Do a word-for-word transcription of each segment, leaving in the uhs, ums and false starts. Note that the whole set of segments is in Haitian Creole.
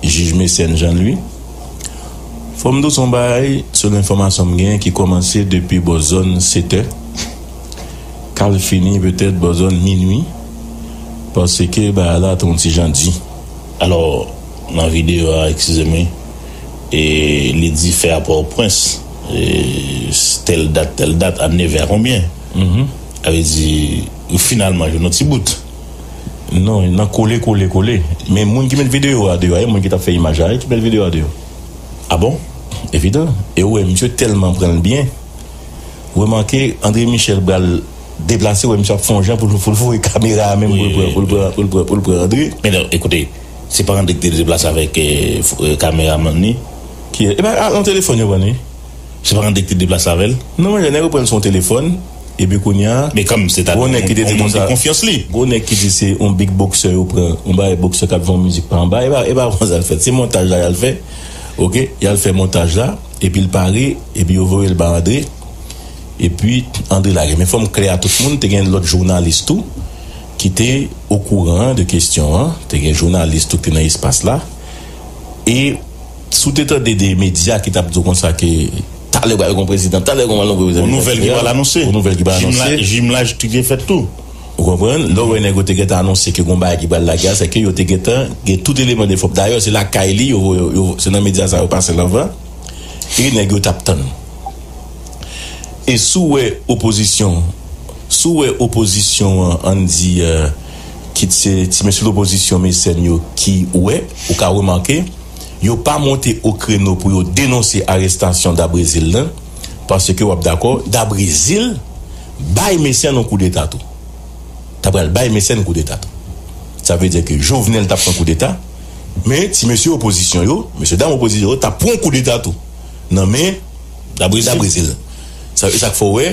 jij Mecène Jean Louis. Fò m di w se yon bagay, selon enfòmasyon m genyen, ki kòmanse depi bò zòn sèt è, k al fini petèt bò zòn minui, paske bagay la te yon ti jan di. Alò, nan videyo a, eskize m wi, e li di fè a Pòtoprens, e tèl dat, tèl dat, a nèf è a konbyen? Mhm. Sa vle di, yo finalman jwenn yon ti bout. Non, nan kole, kole, kole. Men moun ki met videyo a deyò a, e moun ki t ap fè imaj la, e ki met videyo a deyò. A bon? Evidan. E ou wè, misye tèlman pran l byen. Ou remake, André Michel pral deplase, ou wè, misye ap fè yon jan pou l, pou l voye kamera a menm, pou l pran, pou l pran, pou l pran, pou l pran André. Men non, ekoute, se pa André ki te deplase avèk, eh, f-, eh, kameramann li? Ki, e pa, a, nan telefòn yo pran li. Se pa André ki te deplase avè l? Non, monchè, nèg yo pran l sou yon telefòn, epi kounye a, men kanmenm, se ta gon nèg ki te di yon moun de konfyans li. Gon nèg ki di se yon big boxer yo pran, yon bagay boxer k ap fè yon mizik pa anba, e pa, e pa konsa l fèt, se montaj la y al fè, oke, y al fè montaj la, epi l pare, epi yo voye l ba André, epi André lage. Men fò m klè a tout moun, te gen lòt jounalis tou, ki te okouran de kesyon an, te gen jounalis tou ki te nan espas la, e Si w te tande de medya ki t ap di w konsa ke talè pral gen prezidan, talè gen yon nouvèl prezidan, yon nouvèl ki pral anonse. Yon nouvèl ki pral anonse. Jimlaj, jimlaj ki te fèt tou. Ou konprann? Lè w wè nèg yo te gentan anonse ke gon bagay ki pral lage a, se ke yo te gentan gen tout eleman de fòp. Dayè, se lakay li, yo, yo, yo, se nan medya sa yo pase l anvan. E nèg yo t ap tann. E si w wè opozisyon, si w wè opozisyon an, ann di, eh, kit se ti mesye lopozisyon Mecène yo ki wè, ou ka remake, yo pa monte o kreno pou yo denonse arestasyon Dabrezil lan, paske w ap dakò, Dabrezil bay Mecène yon koudeta tou. Ta pral bay Mecène koudeta tou. Sa vle di ke Jovenel t ap pran koudeta, men ti mesye opozisyon yo, mesye dam opozisyon yo, t ap pran koudeta tou nan men Dabrezil. Dabrezil. Sa, e sa k fè w wè,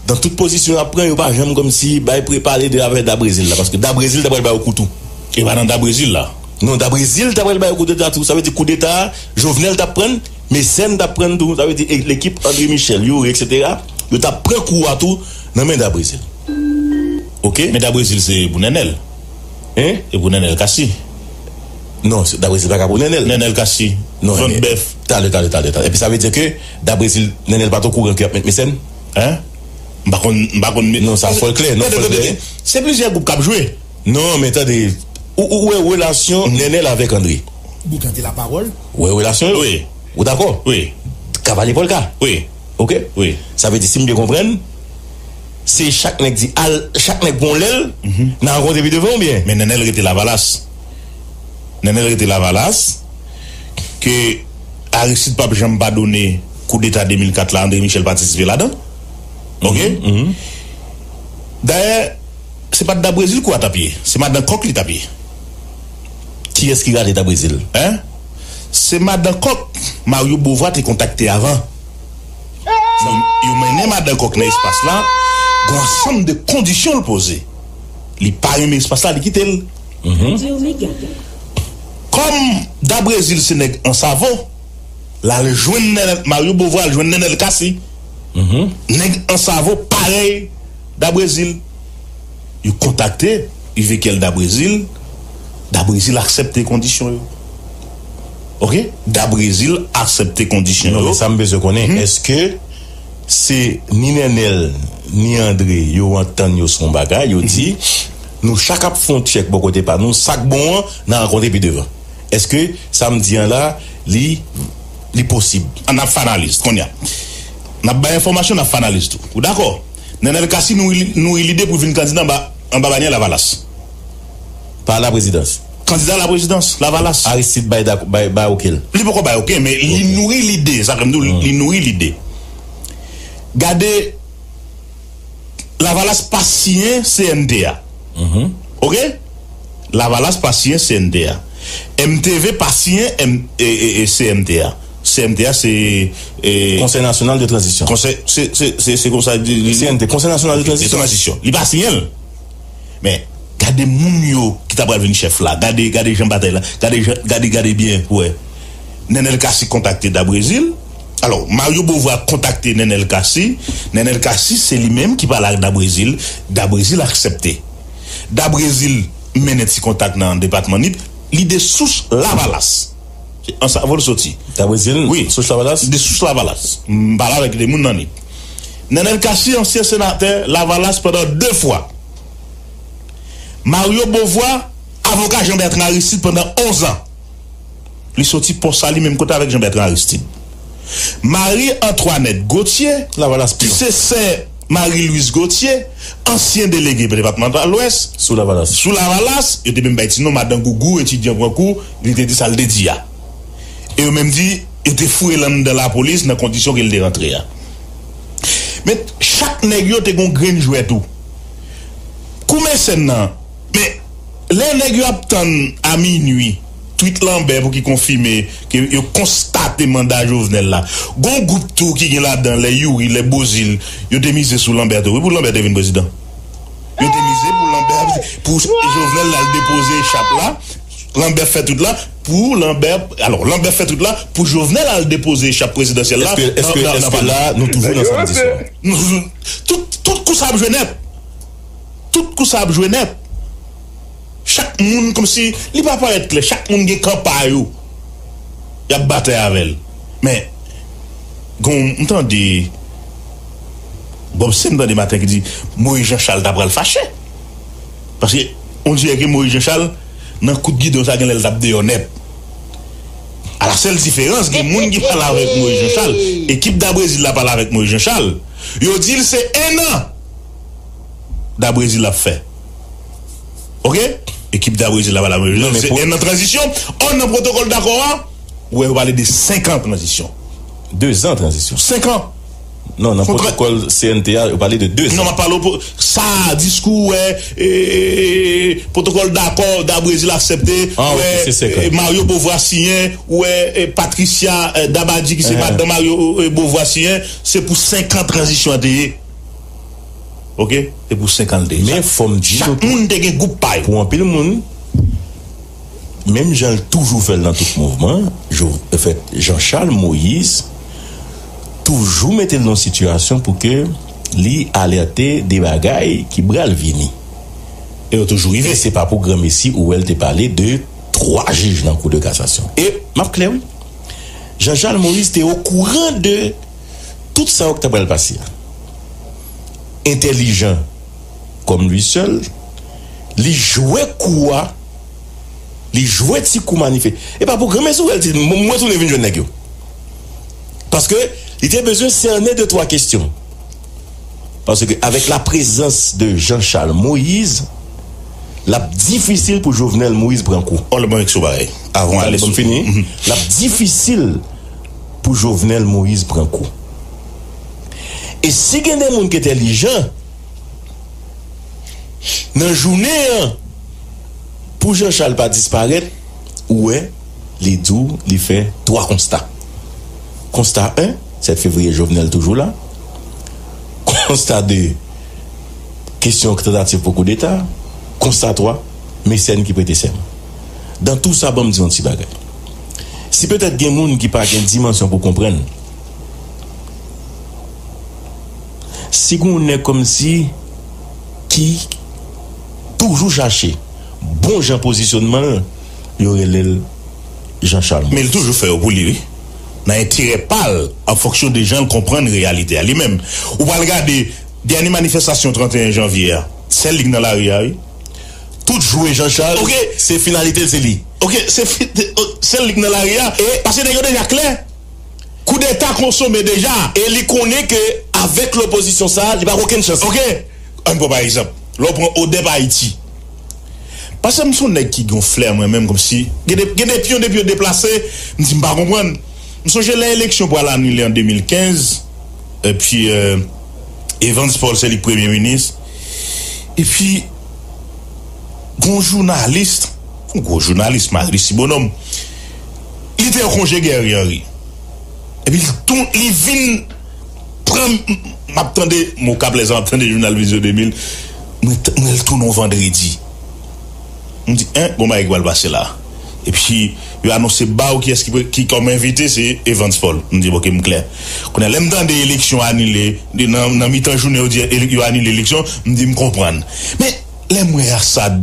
nan tout pozisyon y ap pran, yo pa janm kòmsi bay pre-, pale de afè Dabrezil la, paske Dabrezil ta pral ba yo kou tou. E pa nan Dabrezil la? Non, Dabrezil ta pral ba yo koudeta tou. Sa vle di koudeta a, Jovenel t ap pran l, Mecène t ap pran l tou. Sa vle di e, lekip André Michel, Youri, etsetera, yo t ap pran kou a tou nan men Dabrezil. Oke? Men Dabrezil se pou Nènèl. Hein? E pou Nènèl Cassy. Non, se, Dabrezil pa ka pou Nènèl. Nènèl Cassy. Non, vant bèf. Talè, talè, talè, talè. Epi sa vle di ke Dabrezil, Nènèl pa t okouran ke y ap met Mecène? Hein? M pa konn, m pa konn. Non, sa fòlklè, non, tande, fòlklè. Tande, tande. Se plizyè gwoup k ap jwe. Non, men tande, ou, ou wè relasyon Nènèl avèk André. Boukante lapawòl. Ou wè relasyon yo? Wi. Ou dakò? Wi. Kavalye Pòlka? Wi. Oke? Wi. Sa vle di, si m byen konprann, se chak nèg di al, chak nèg gon lèl, nan rankontre pi devan oubyen? Men Nènèl rete Lavalas. Nènèl rete Lavalas, ke Aristide p ap janm padone koudeta de mil kat la, André Michel patisipe ladan. Oke? Mhm, mhm. Dayè, se pa t Dabrezil kou a t ap ye, se madan kòk li t ap ye. Kiyès ki rale Dabrezil? Hein? Se madan kòk Mario Beauvoir te kontakte avan. Yo, yo mennen madan kòk nan espas la, gen yon ansanm de kondisyon l poze. Li pa renmen espas la, li kite l. Mhm. Kòm Dabrezil se nèg Ansavo, l al jwenn Nènèl, Mario Beauvoir al jwenn Nènèl Cassy. Mhm. Nèg Ansavo parèy Dabrezil. Yo kontakte Ezekiel Dabrezil. Dabrezil aksepte kondisyon yo. Oke? Dabrezil aksepte kondisyon yo. Non, men sa m bezwen konnen, èske se ni Nènèl, ni André, yo antann yo sou yon bagay, yo di, nou chak ap fè yon tchèk bò kote pa nou, sa k bon an, n a rankontre pi devan. Èske sa m di an la, li, li posib? Ann ap fè analiz, kounye a. N ap bay enfòmasyon, n ap fè analiz tou. Ou dakò? Nènèl Cassy nouri, nouri lide pou vin kandida anba, anba banyè Lavalas. Pa laprezidans. Kandida laprezidans, Lavalas. Aristide bay dak-, bay, bay oke l. Li poko bay oke, men li nouri lide, sa vle m di w, li nouri lide. Gade, Lavalas pa siyen C N T A. Mhm. Oke? Lavalas pa siyen C N T A. M T V pa siyen M-, e, e, e, C N T A. C N T A se, e, Konsèy Nasyonal de Tranzisyon. Konsèy, se, se, se, se konsa li, li, C N T, Konsèy Nasyonal de Tranzisyon. De Tranzisyon. Li pa siyen l. Men, gade moun yo ki ta pral vin chèf la. Gade, gade jan batay la. Gade jan, gade, gade byen pou wè. Nènèl Cassy kontakte Dabrezil. Alò, Mario Beauvoir kontakte Nènèl Cassy. Nènèl Cassy, se li menm ki pale ak Dabrezil. Dabrezil aksepte. Dabrezil mennen ti kontak nan depatman Nip. Li de sous Lavalas. Ansa, vòl soti. Dabrezil, wi, Souch Lavalas? De Souch Lavalas. M pale avèk de moun nan Nip. Nenel Cassy, ansyen senatè Lavalas pandan de fwa. Mario Beauvoir, avoka Jean Bertrand Aristide pandan onz an. Li soti pòs sa li menm kote avèk Jean Bertrand Aristide. Marie Antoinette Gauthier, Lavalas ki se sè Marie Louise Gauthier, ansyen delege depatmantal Lwès, sou Lavalas. Sou Lavalas, yo te menm bay ti non madan Gougou, etidyan pran kou, li te di sa l te di a. E yo menm di, yo te foure l anndan lapolis nan kondisyon ke l te rantre a. Men, chak nèg yo te gon grenn jwèt ou. Kou Mecène nan, men, lè nèg yo ap tann a minui, tweet Lambert pou ki konfime ke yo konstate manda Jovenel la. Gon gwoup tou ki gen ladan lè Youri, lè Bozil, yo te mize sou Lambert tou. Wi, pou Lambert te vin prezidan. Yo te mize pou Lambert, pou Jovenel al depoze echap la. Lambert fè tout la, pou Lambert, alò, Lambert fè tout la, pou Jovenel al depoze echap prezidansyèl la. Èske, èske, èske la, nou toujou nan samdi swa? Nou, tout, tout kou sa ap jwe nèt. Tout kou sa ap jwe nèt. Chak moun, kòmsi, li pa parèt klè. Chak moun gen kan pa yo. Y ap batay avè l. Men, gon, m tande Bob Sèm tande maten ki di Moïse Jean Charles ta pral fache. Paske, on dirè ke Moïse Jean Charles, nan kout gidon sa, genlè l t ap deyò nèt. A la sèl diferans, gen moun ki pale avèk Moïse Jean Charles. Ekip Dabrezil la pale avèk Moïse Jean Charles. Yo di l se enn an Dabrezil ap fè. Oke? Ekip Dabrezil la pale avèk Moïse Jean Charles. Se enn an tranzisyon. Ò, nan pwotokòl dakò a, ou wè yo pale de senk an tranzisyon. De zan tranzisyon. Senk an. Non, nan pwotokòl C N T a, yo pale de de zan. Non, m ap pale w pou sa, diskou, wè, e, pwotokòl dakò, Dabrezil aksepte, wè, e, Mario Beauvoir siyen, wè, e, Patricia, e, Dabadji ki se madan Mario, e, Beauvoir siyen, se pou senk an tranzisyon an te ye. Oke? Se pou senk an l te ye. Men fò m di nou tou, chak moun te gen gwoup pa yo. Pou anpil moun, menm jan l toujou fè l nan tout mouvman, Jo-, anfèt, Jean Charles Moïse toujou mete l nan yon sitiyasyon pou ke li alète de bagay ki pral vini. E yo toujou rive. E se pa pou granmesi ou wè l te pale de twa jij nan Kou de Kasasyon. E m ap klè, wi. Jean Charles Moïse te okouran de tout sa yo k ta pral pase a. Entèlijan kòm li sèl, li jwe kou a, li jwe ti kou manifè. E pa pou granmesi ou wè l di, "Mwen, mwen tounen vin jwenn nèg yo." Paske li te bezwen sènen de twa kesyon. Paske avèk la prezans de Jean Charles Moïse, l ap difisil pou Jovenel Moïse pran kou. Ò, lè mwen eksplike yon bagay. Avan ale sou fini, l ap difisil pou Jovenel Moïse pran kou. E si gen de moun ki entèlijan, nan jounen an, pou Jean Charles pa disparèt, ou wè, li di w, li fè twa konsta. Konsta en, sèt fevriye, Jovenel toujou la. Konsta de, kesyon tantativ pou koudeta. Konsta twa, Mecène ki prete sèman. Dan tou sa, ban m di yon ti bagay. Si petèt gen moun ki pa gen dimansyon pou konprann, si gen yon nèg kòmsi ki toujou chache bon jan pozisyonman l, yo rele l Jean Charles Moïse. Men l toujou fè yo pou li, wi. Nan enterè pa l, an fonksyon de jan l konprann reyalite a li menm. Ou pral gade dènye manifestasyon trannteyen janvye a, sèl li k nan lari a, wi. Tout jwe Jean Charles, se finalite l, se li. Oke, se fi-, sèl li k nan lari a, e paske nèg yo deja klè. Koudeta konsome deja. E li konnen ke avèk lopozisyon sa, li pa gen okenn chans. Oke. Ann pran pa egzanp. Lè w pran Odep Ayiti. Paske m se yon nèg ki gen yon flè mwen menm kòmsi. Gen de, gen de pyon depi yo deplase, m di m pa konprann. M sonje lè eleksyon pral anile an de mil kenz, epi, e, Evans Paul se li k premye minis. Epi, gon jounalis, yon gwo jounalis, Marius Sibonhomme, li te an konje Guerrier Henry. Epi, li tou, li vin pran, m, m ap tande, m okap lè sa, m ap tande jounal Vizyon de mil, mwen t-, mwen l tounen yon vandredi. M di, en, gon bagay ki pral pase la. Epi, yo anonse ba w kiyès ki, ki kòm envite, se Evans Paul. M di, oke, m klè. Kounye a, lè m tande eleksyon anile, de, nan, nan mitan jounen, yo di ele-, yo anile eleksyon, m di, m konprann. Men, lè m wè Assad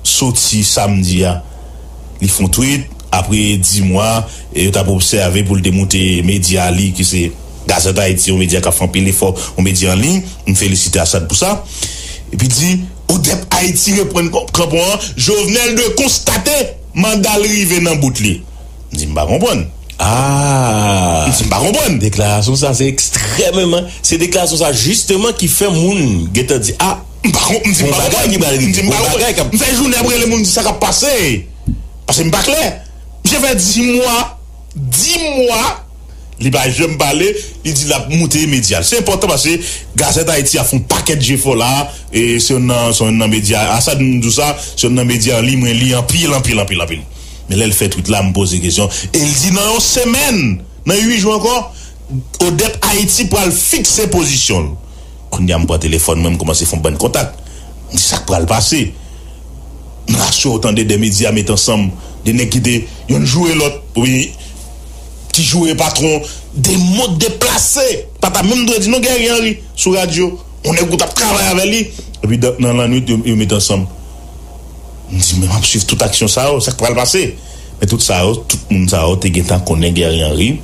soti samdi a, li fè yon tweet, Apre dis mwa, e, yo t ap obsève pou l te moute medya li, ki se Gazette Haïti, yon medya k ap fè anpil efò, yon medya an liy. M felisite Assad pou sa. Epi di, ODEP Haïti reprann kanpon an, Jovenel de konstate manda l rive nan bout li. M di, "M pa konprann." Ah! M di, "M pa konprann." Deklarasyon sa, se ekstrèmeman, se deklarasyon sa, jisteman, ki fè moun gentan di, "Ah, m pa konprann." M di, "M pa konprann." M di, "M pa konprann." M fè jounen ap rele moun, di, "Sa k ap pase?" Paske m pa klè. Misye fè dis mwa, dis mwa, li pa janm pale, li di l ap moute medya l. Se enpòtan paske Gazette Haïti a fè yon pakèt jefò la, e se youn nan, se youn nan medya, Assad m di w sa, se youn nan medya an liy mwen li anpil, anpil, anpil, anpil. Men lè l fè tweet la, m poze kesyon. E l di nan yon semèn, nan uit jou ankò, ODEP Haïti pral fikse pozisyon l. Kounye a m pran telefòn mwen, m kòmanse fè yon bann kontak. M di sa k pral pase. Nan aswè ou tande de medya met ansanm, de nèg ki te youn joure lòt, wi, ki joure patwon, de mo deplase. Pa ta menm dwe di non Guerrier Henry sou radyo. Yon nèg ou t ap travay avè li. Epi dan- nan lannwit, yo, yo met ansanm. M di, "Men m ap swiv tout aksyon sa yo, sa k pral pase?" Men tout sa yo, tout moun sa yo te gentan konnen Guerrier Henry,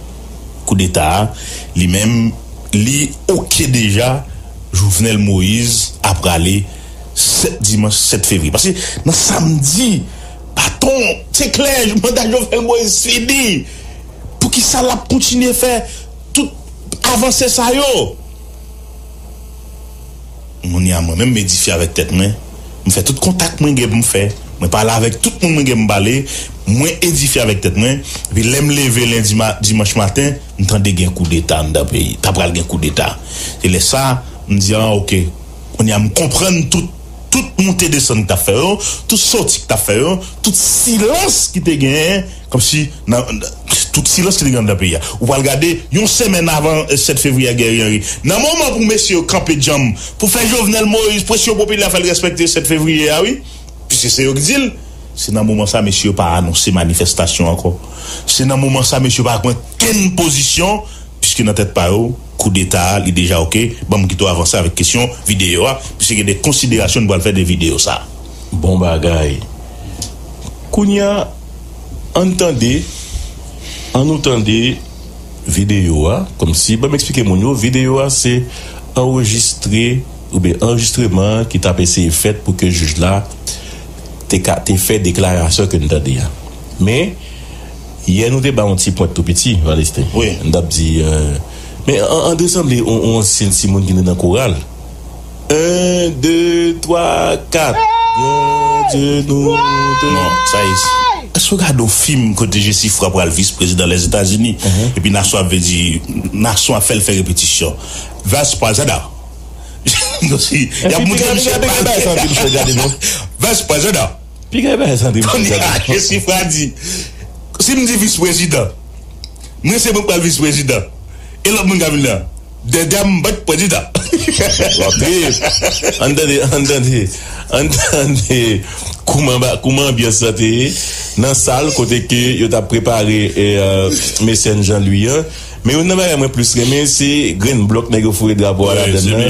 koudeta a, li menm, li oke deja, Jovenel Moïse ap prale sèt dimanch sèt fevriye. Paske nan samdi, baton, se klè, manda Jovenel Moïse fini. Poukisa l ap kontinye fè tout avanse sa yo? Kounye a mwen menm, m edifye avèk tèt mwen. M fè tout kontak mwen gen pou m fè. Mwen pale avèk tout moun mwen gen pou m pale. Mwen edifye avèk tèt mwen. Epi lè m leve lendi ma-, dimanch maten, m tande gen koudeta anndan peyi. Ta pral gen koudeta. Se lè sa, m di, "Ah, oke." Kounye a m konprann tout, tout moute desann ki t ap fè yo, tout soti ki t ap fè yo, tout silans ki te genyen, kòmsi nan, nan tout silans ki te gen anndan peyi a. Ou pral gade, yon semèn avan, eh, sèt fevriye a, Guerrier Henry. Nan moman pou mesye yo kanpe djanm, pou fè Jovenel Moïse, presyon popilè, fè l respekte sèt fevriye a, wi. Piske se yo ki di l. Se nan moman sa, mesye yo pa anonse manifestasyon ankò. Se nan moman sa, mesye yo pa pran kenn pozisyon, piske nan tèt pa yo, koudeta a, li deja oke. Ban m kite w avanse avèk kesyon videyo a, piske gen de konsiderasyon n pral fè de videyo sa. Bon bagay. Kounye a, ann tande, ann nou tande videyo a, kòmsi, ban m eksplike moun yo, videyo a se anrejistre, oubyen anrejistreman ki t ap eseye fèt pou ke jij la te ka, te fè deklarasyon ke n tande a. Men, yè nou te ba yon ti pwent tou piti, Valestin. Wi. N t ap di, euh, men an, André sanble yon, yon ansyen timoun ki nan koral. En, de, twa, kat. Granndye nou te. Non, sa e. Èske w gade yon fim kote Jesifra pral vis prezidan Lèzetazini, epi nasyon ap vle di, nasyon ap fè l fè repetisyon? Vice President. Kòmsi, y ap montre misye pale. Vice President. Kounye a, Jesifra di, si m di vis prezidan, mwen se mwen k pral vis prezidan. E lòt moun ka vin la. Dèdè m bat prezidan. Ann tande, ann tande, ann tande kouman ba, kouman anbyans la te ye nan sal kote ke yo t ap prepare, e, euh, mesèn Jean Louis an. Men youn nan bagay mwen plis renmen, se grenn blòk nèg yo foure drapo a ladann nan.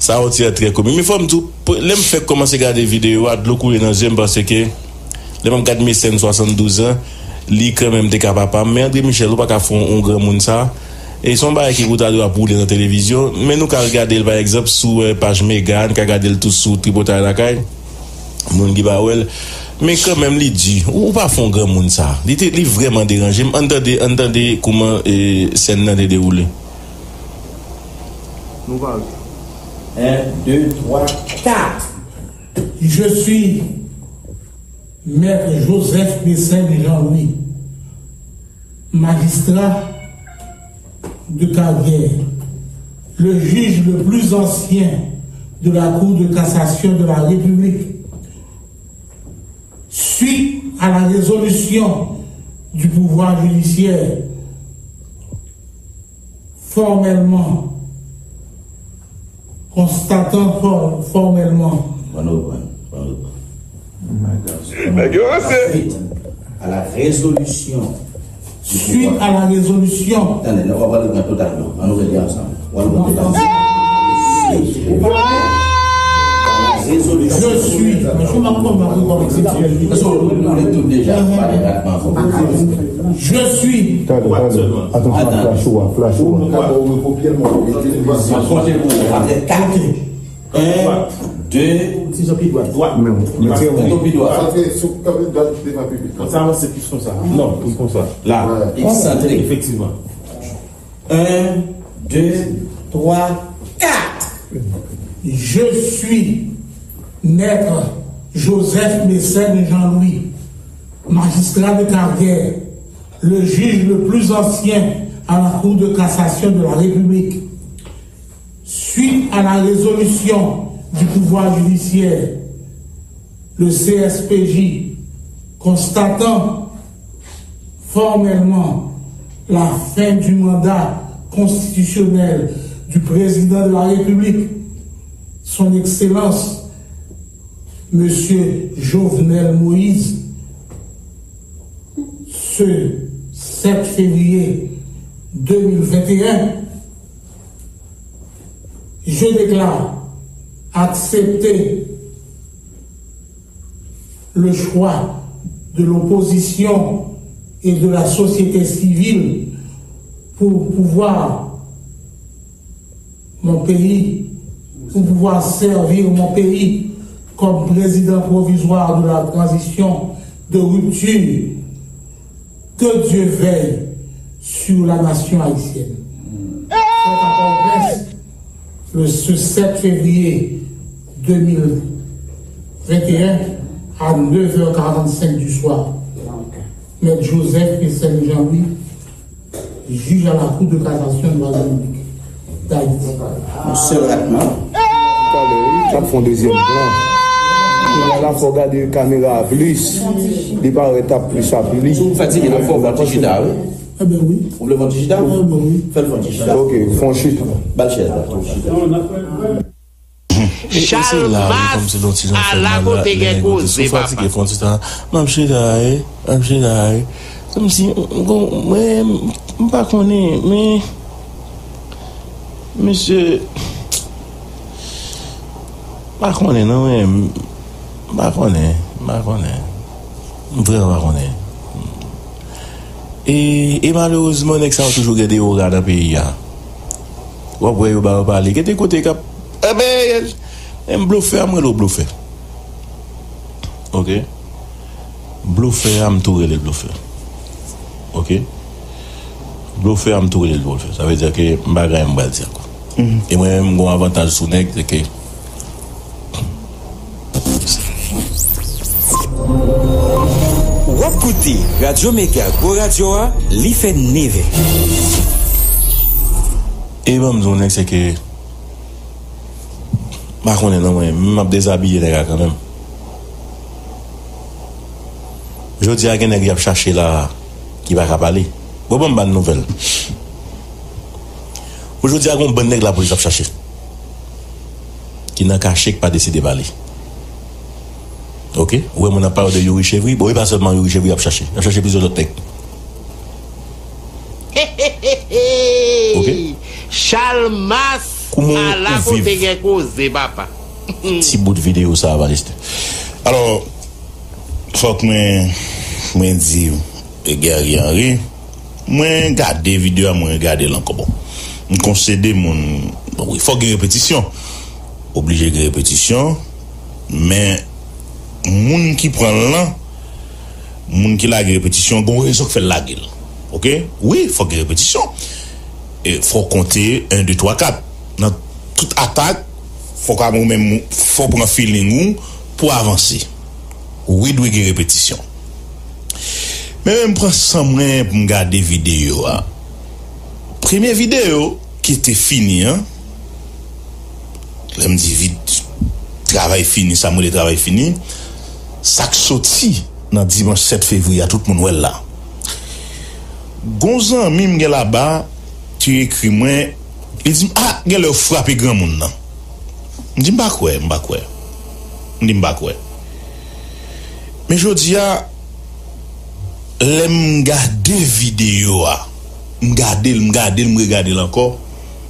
Sa yon ti trè komik. Men fò m di w, lè m fèk kòmanse gade videyo a, dlo koule nan zye m, paske lè m ap gad mesèn swasanndouz an, li kanmenm te ka papa m. Men André Michel, ou pa ka fè yon, yon granmoun sa. E se yon bagay ki pou ta dwe ap woule nan televizyon. Men nou ka gade l, pa egzanp, sou, eh, paj Mega, nou ka gade l tou sou Tripotay Lakay. Moun ki pa wè l. Men kanmenm, li di, ou, ou pa fè yon granmoun sa. Li te, li vrèman deranje m. Ann tande, ann tande kouman, eh, sèn nan te dewoule. Nou pa wè. En, de, twa, kat. Je suis Maître Joseph Messène Jean-Louis, magistrat de carrière, le juge le plus ancien de la Cour de cassation de la République. Suite à la résolution du pouvoir judiciaire formellement, constatant for-, formellement. Bon, nou reprann, bon, nou reprann. Nèg yo ranse. Suite à la résolution. Suite à la résolution. Tande, nou pa pral reprann totalman. Ann nou rele ansanm. Ann nou rele ansanm. Je suis. Mwen, je m'appelle Marco Correxit. Je suis. Tande, tande. Atansyon, flash ou a, flash ou a. Ok. Un, deux, men, men, se mwen. Non, pou konsa. La, eksantre. Efektivman. Un, deux, trois, quatre. Je suis Maître Joseph Mécène Jean-Louis, magistrat de carrière, le juge le plus ancien à la Cour de cassation de la République. Suite à la résolution du pouvoir judiciaire, le C S P J, constatant formellement la fin du mandat constitutionnel du président de la République, son Excellence, Monsieur Jovenel Moïse, ce sept février deux mille vingt et un, je déclare accepter le choix de l'opposition et de la société civile pour pouvoir mon pays, pour pouvoir servir mon pays comme président provisoire de la transition de rupture. Que Dieu veille sur la nation haïtienne. Fèt à Port-au-Prince, le, ce sept février deux mille vingt et un à neuf heures quarante-cinq du soir. Maître Joseph Mécène Jean-Louis, juge à la Cour de cassation de la République d'Haïti. Yon sèl ratman. Talè, wi, l ap fè yon dezyèm plan. Kounye a la, fò w gade kamera a plis. Li parèt ap plis a plis. Si w fatige, fò w fè yon ti chita, wi. Enben wi. Ou vle fè yon ti chita? Enben wi. Fè l fè yon ti chita. Ok, fè yon chita. Ba l chèz la, fè yon chita. E, e se la, wi, kòmsi l yon ti jan fè mal la, lè nèg yo di, si w fatige, fè yon ti tan. M ap chita, wi, m ap chita, wi. Kòmsi, m, m, mwen, m pa konnen, men, mesye, m pa konnen, non, mwen, m pa konnen, m pa konnen. M vrèman pa konnen. E, e malerezman, nèg sa yo toujou gen de ora nan peyi a. W ap wè yo ba yo pale. Gen de kote k ap, enben, menm blofè a, m rele w blofè. Ok? Blofè a, m tou rele l blofè. Ok? Blofè a, m tou rele l blofè. Sa vle di ke m pa gen anyen m pral di ankò. E mwen menm, m gen yon avantaj sou nèg, se ke W ap koute Radyo Mega Gwo Radyo a, li fè nevè. E ban m di w, nèg, se ke, m pa konnen non, mwen, m ap dezabiye nèg la kanmenm. Jodi a, gen nèg y ap chache la, ki pa ka pale. Bon, ban m ba n nouvèl. Bon, jodi a, gen yon bann nèg lapolis ap chache. Ki nan kache, ki pa deside pale. Ok? Ou wè moun ap pale de Youri Chevry? Bon, e pa sèlman Youri Chevry y ap chache. Y ap chache plizyè lòt nèg. Ok? Chalmas, ala kote gen koze, papa. Ti bout videyo sa a, Valiste. Alò, fòk mwen, mwen di, Guerrier Henry, mwen gade videyo a, mwen gade l ankò. Bon, m konsede moun, bon, wi, fòk gen repetisyon. Oblije gen repetisyon, men moun ki pran l lan, moun ki lage repetisyon, gon rezon k fè l lage l. Ok? Wi, fòk gen repetisyon. E fò w konte en, de, twa, kat. Nan tout atak, fò w ka, ou menm, fò w pran feeling ou pou w avanse. Wi, dwe gen repetisyon. Men, men m pran san mwen pou m gade videyo a. Premye videyo ki te fini an, lè m di vid-, travay fini, sa m rele travay fini, sa k soti nan dimanch sèt fevriye a, tout moun wè l la. Gon zanmi m gen laba ki ekri mwen, li di m, "Ah, genlè w frape granmoun nan." M di, "M pa kwè, m pa kwè." M di, "M pa kwè." Men jodi a, lè m gade videyo a, m gade l, m gade l, m regade l ankò,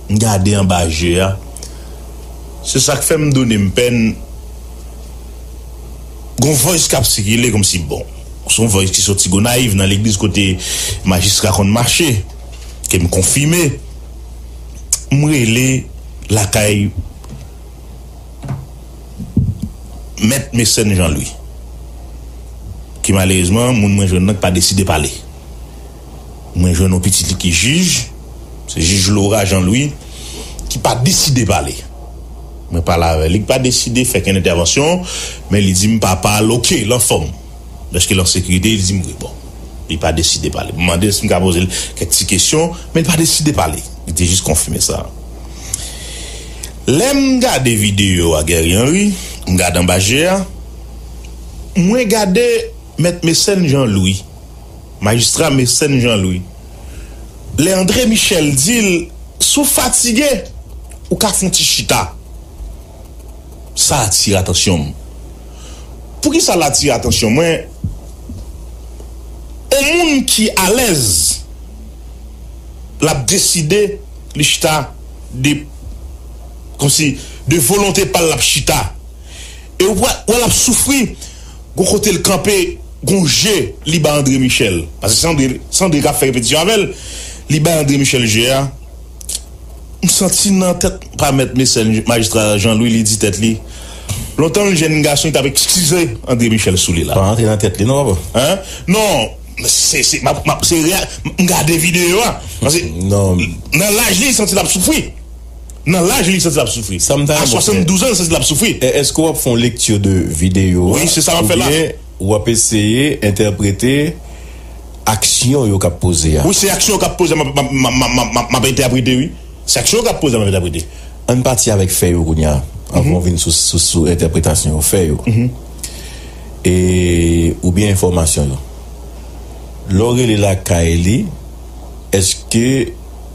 m gade anba je a, se sa k fè m done m pèn, Gon voice k ap sikile kòmsi, bon, se yon voice ki soti Gonayiv nan legliz kote majistra konn mache, ke m konfime. M rele lakay Mèt Mecène Jean Louis, ki malerezman, moun mwen jwenn nan ki pa deside pale. Mwen jwenn yon pitit li ki jij, se jij Laura Jean Louis, ki pa deside pale. Mwen pale avè li, li pa deside fè kenn entèvansyon, men li di m papa l oke, l anfòm. Dèske l an sekirite, li di m wi, bon. Li pa deside pale. M mande si m ka poze l kèk ti kesyon, men li pa deside pale. Li te jis konfime sa. Lè m gade videyo a Guerrier Henry, m gade anba je a, mwen gade Mèt Mecène Jean Louis, majistra Mecène Jean Louis. Lè André Michel di l, si w fatige, ou ka fè yon ti chita. Sa atire atansyon m. Poukisa l atire atansyon mwen? Yon moun ki alèz, l ap deside, li chita de, kòmsi, de volonte pa l, l ap chita. E w wè, w wè l ap soufri, gon kote l kanpe, gon je li ba André Michel. Paske se André, se André k ap fè repetisyon avè l. Li bay André Michel je a. M santi nan tèt pa Mèt Mecène, majistra Jean Louis, li di tèt li, lontan l jèn gason, li t ap eskize André Michel sou li la. Pa rantre nan tèt li non, papa. Hein? Non, se, se, m ap, m ap, se reyal, m gade videyo a. Paske non, nan laj li, li santi l ap soufri. Nan laj li, li santi l ap soufri. Sa m ta renmen fè. A swasanndouz an, li santi l ap soufri. E, èske w ap fè yon lekti de videyo a? Wi, se sa m ap fè la. Oubyen w ap eseye entèprete aksyon yo k ap poze a? Wi, se aksyon yo k ap poze a, m ap, m ap, m ap, m ap, m ap, m ap entèprete, wi. Se aksyon yo k ap poze a, m ap entèprete. Ann pati avèk fè yo kounye a, anvan w vin sou, sou, sou entèpretasyon yo, fè yo. E, oubyen enfòmasyon yo. Lè w rele lakay li, èske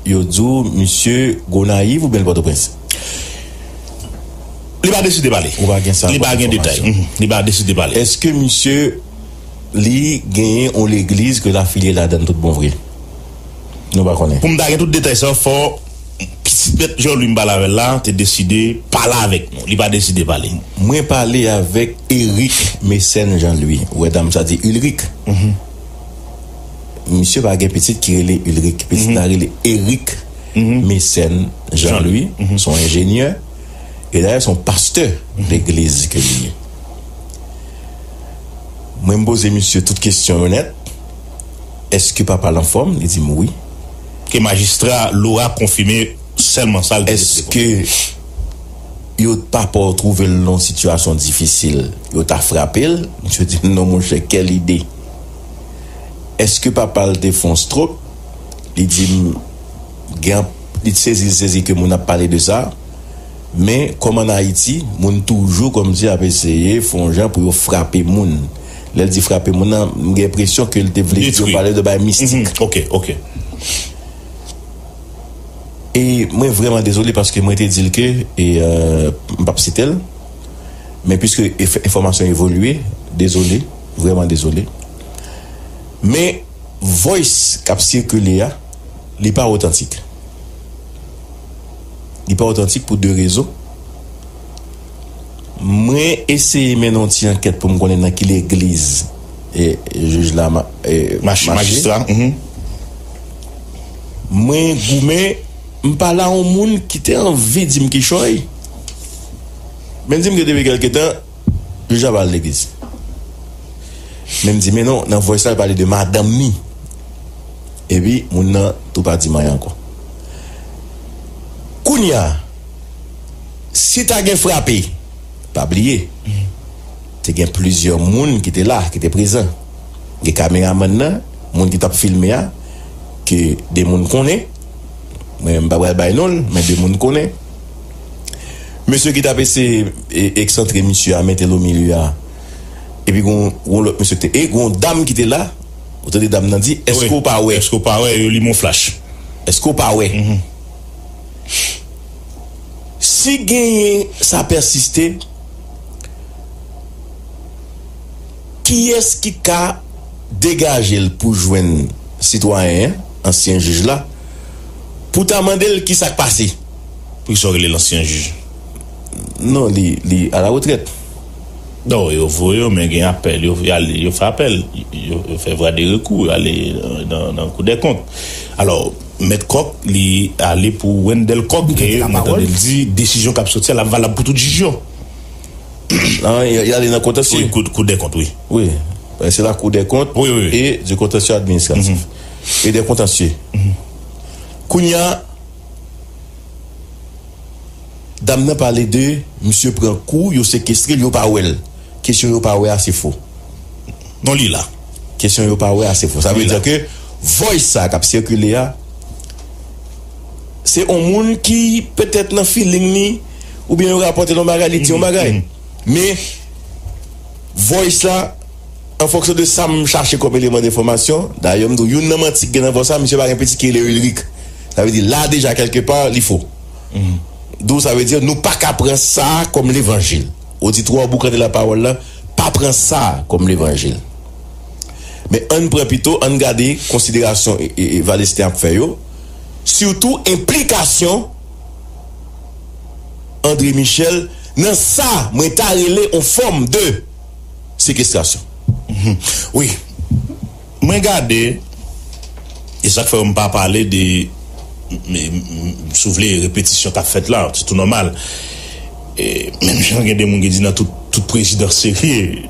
yo di w misye Gonayiv oubyen l Pòtoprens? Li pa deside pale. Ou pa gen sa kòm enfòmasyon? Li pa gen detay. Mhm. Li pa deside pale. Èske misye, li genyen yon legliz ke l afilye ladan l tout bon vre? Nou pa konnen. Pou m ta gen tout detay sa yo, fò pitit Mèt Jean Louis m pale avè l la te deside pale avèk nou. Li pa deside pale. Mwen pale avèk Eric Mecène Jean Louis. Ou wè dam sa di Ulric. Mhm. Misye pa gen pitit ki rele Ulric. Pitit la rele Eric Mecène Jean Louis. Mhm. Se yon enjenyè. E dayè, se yon pastè legliz ke li ye. Mwen, m poze misye tout kesyon yo nèt. Èske papa l anfòm? Li di m wi. Ke majistra Laura konfime sèlman sa l te deside konfime. Èske yo papa w twouve l nan yon sitiyasyon difisil, yo ta frape l? Misye di m non, monchè, kèl ide. Èske papa l te fè yon stroke? Li di m, gen, li sezi, li sezi ke moun ap pale de sa. Men, kòm ann Ayiti, moun toujou kòmsi ap eseye fè yon jan pou yo frape moun. Lè l di frape moun nan, m gen enpresyon ke l te vle di yo pale de bagay mistik. Mhm. Ok, ok. E mwen vrèman dezole paske mwen te di l ke, e, euh, m p ap site l. Men piske enf-, enfòmasyon evolye, dezole, vrèman dezole. Men voice k ap sikile a, li pa otantik. Li pa otantik pou de rezon. Mwen eseye mennen yon ti ankèt pou m konnen nan ki legliz, e, jij la ma-, e, mache. Majistra, mhm. Mwen goumen, m pale a yon moun ki te anvi di m kichòy. Men l di m ke depi kèlke tan, jij la pa al legliz. Men m di, men non, nan voice la, l pale de madanm ni. Epi, moun nan tou pa di m anyen ankò. Kounye a, si ta gen frape, pa bliye, te gen plizyè moun ki te la, ki te prezan. Gen kameramann nan, moun ki t ap filme a, ke de moun konnen. Mwen, m pa pral bay non l, men de moun konnen. Mesye ki t ap eseye, e, eksantre misye a, mete l o milye a. Epi gon, gon lòt mesye ki te, e gon dam ki te la, ou tande dam nan di, èske w pa wè? Èske w pa wè? Yo li m yon flash. Èske w pa wè? Mhm. Si genyen sa pèsiste, kiyès ki ka degaje l pou jwenn sitwayen an, ansyen jij la, pou ta mande l ki sa k pase? Poukisa w rele l ansyen jij? Non, li, li a la retrèt. Non, yo voye yo, men gen apèl, yo, y ale, yo fè apèl, yo, yo fè vwa de rekou, yo ale nan, nan, nan Kou dè Kont. Alò, Mèt Kòk, li ale pou Wendell Kòk, ke mwen tande l di, desizyon k ap soti a, l ap valab pou tout jij yo. Non, y, y ale nan kontansye. Wi, Kou, Kou dè Kont, wi. Wi. Se la Kou dè Kont e du contentieux administratif. E de kontansye. Kounye a, dam nan pale de misye pran kou, yo sekestre l, yo pa wè l. Kesyon yo pa wè a, se fo. Non, li la. Kesyon yo pa wè a, se fo. Sa vle di ke voice sa k ap sikile a, se yon moun ki petèt nan feeling li, oubyen yo rapòte l yon bagay, li di yon bagay. Men, voice la, an fonksyon de sa m chache kòm eleman denfòmasyon, dayè m di w, youn nan manti ki gen nan voice la, misye pa gen piti ki rele Ulrick. Sa vle di, la deja, kèlke pa, li fo. Donk, sa vle di, nou pa ka pran sa kòm levanjil. Oditwa w boukante lapawòl la, pa pran sa kòm levanjil. Men ann pran pito, ann gade konsiderasyon e, e, e Valesten ap fè yo, sitou enplikasyon André Michel nan sa mwen ta rele yon fòm de sekestrasyon. Wi. Mwen gade, e sa k fè m pa pale de, m, m, m, si w vle, repetisyon k ap fèt la, se tou nòmal. E, menm jan gen de moun ki di nan tout, tout prezidan serye,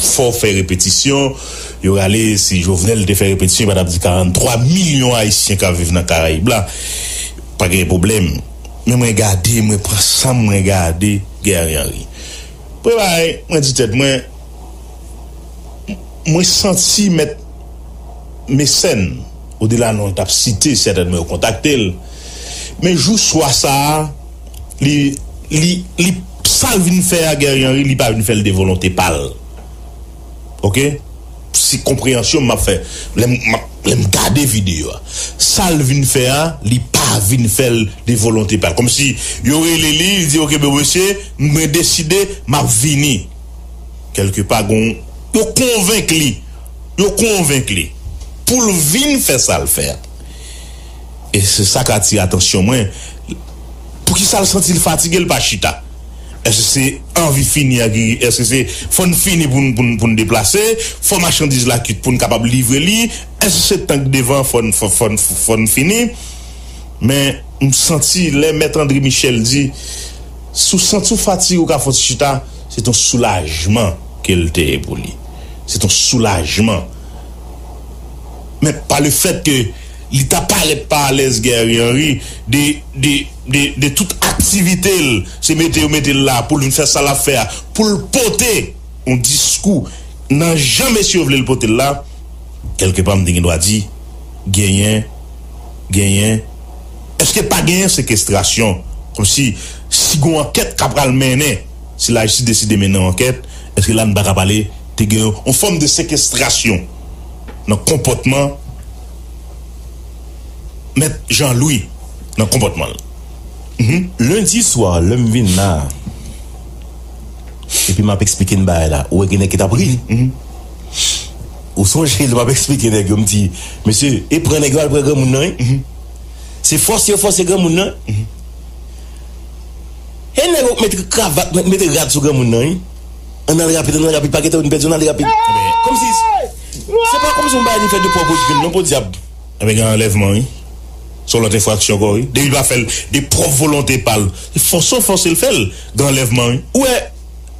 fò fè repetisyon, yo rale, si Jovenel te fè repetisyon, li pa t ap di karant twa milyon Ayisyen k ap viv nan Karayib la, pa gen pwoblèm. Men mwen gade, mwen pran san m, mwen gade Guerrier Henry. Premye bagay, mwen di tèt mwen, mwen santi mèt Mesèn, odela non l t ap site, sètènman yo kontakte l. Men jou swa sa a, li, li, li, sa l vin fè a, Guerrier Henry, li pa vin fè l de volonte pa l. Oke? Se konpreyansyon m ap fè. Lè m, m ap, lè m gade videyo a. Sa l vin fè a, li pa vin fè l de volonte pa l. Kòmsi yo rele li, li di, oke, ben, mesye, mwen deside, m ap vini. Kèlke pa, gon, yo konvenk li. Yo konvenk li. Pou l vin fè sa l fè a. E se sa k atire atansyon mwen. Poukisa l santi l fatige, l pa chita? Èske se anvi fini a ki, èske se fò n fini pou n, pou n, pou n deplase? Fò machandiz la kwit pou n kapab livre li? Èske se tank devan fò n, fò, fò n, fò n fini? Men, m santi lè Mèt André Michel di, si w santi w fatige, ou ka fè yon ti chita, se t yon soulajman ke l te ye pou li. Se t yon soulajman. Men pa le fèt ke li ta parèt pa alèz Guerrier Henry de, de, de, de tout aktivite l, se mete yo mete l la pou l vin fè sa l ap fè a, pou l pote yon diskou nan jan mesye yo vle l pote l la, kèlkepa m te gen dwa di, genyen, genyen, èske pa genyen sekestrasyon? Kòmsi, si gon ankèt k ap pral mennen, si lajistis deside mennen yon ankèt, èske la n pa ka pale te gen yon fòm de sekestrasyon nan konpòtman Mèt Jean Louis, nan konpòtman l? Lendi swa, lè m vin la, epi m ap eksplike n bagay la, ou wè gen nèg ki t ap ri. Ou sonje lè m ap eksplike nèg yo, m di, mesye, e pran nèg yo al pran granmoun nan, wi. Se fòse yo fòse granmoun nan. E nèg yo mete kravat, mete rad sou granmoun nan, wi. Ann al rapid, ann al rapid, pa gentan vin pèdi, ann ale rapid. Kòmsi, se pa kòmsi yon bagay li fè de pwòp vre, non, podyab. Ebyen, gen anlèvman, wi. Se yon lòt enfraksyon ankò, wi. Depi l pa fè l de pwòp volonte pa l, se fòse w fòse l fè l, gen anlèvman, wi. Ou wè,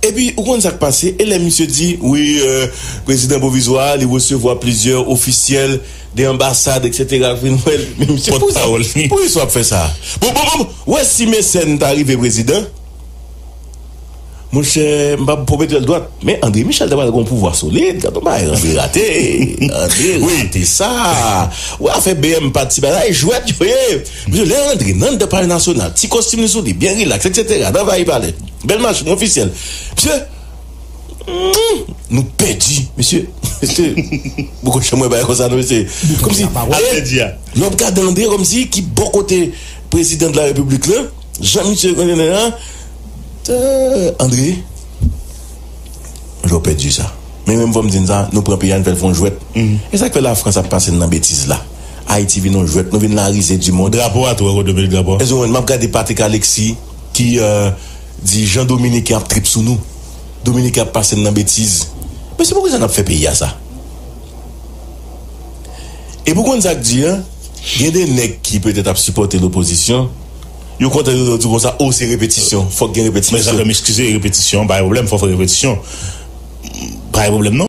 epi, ou konn sa k pase, e lè misye di, wi, euh, prezidan pwovizwa a, li resevwa plizyè ofisyèl de anbasad, etsetera, k vin wè l. Men misye, poukisa, poukisa w ap fè sa? Bon, bon, bon, ou wè si Mecène ta rive prezidan, Monchè, m p ap pwomete l dwat, men André Michel ta pral gen yon pouvwa solid. Gad yon bagay André rate. André rate sa. Ou wè afè B M pa ti bagay, jwèt yo ye. Misye, lè l rantre nan anndan Palè Nasyonal, ti kostim li sou li, byen rilaks, etsetera, nan anvayi palè. Bèl machin, ofisyèl. Misye, nou pèdi, mesye. Mesye, poko janm wè bagay konsa, non, mesye. Kòmsi, lè w ap gade André, kòmsi ki bò kote prezidan de la repiblik la, jan misye konnen la, André, jan w pèdi sa. Men menm fò m di n sa, nou pran peyi a, n fè l fè yon jwèt. E sa k fè Lafrans ap pase n nan betiz la? Ayiti vin yon jwèt, nou vin la risée du monde. Drapo a tou, kote w mete drapo a? Èske w konprann? M ap gade Patrick Alexis ki, euh, di Jan Dominiken ap trip sou nou. Dominiken ap pase n nan betiz. Men se poukisa n ap fè peyi a sa? E pou konn sa k di a, gen de nèg ki petèt ap sipòte lopozisyon, yo kontan yo di konsa, o, se repetisyon, fòk gen repetisyon. Mezanmi, eskize, repetisyon pa gen pwoblèm, fò fè repetisyon. Pa gen pwoblèm non.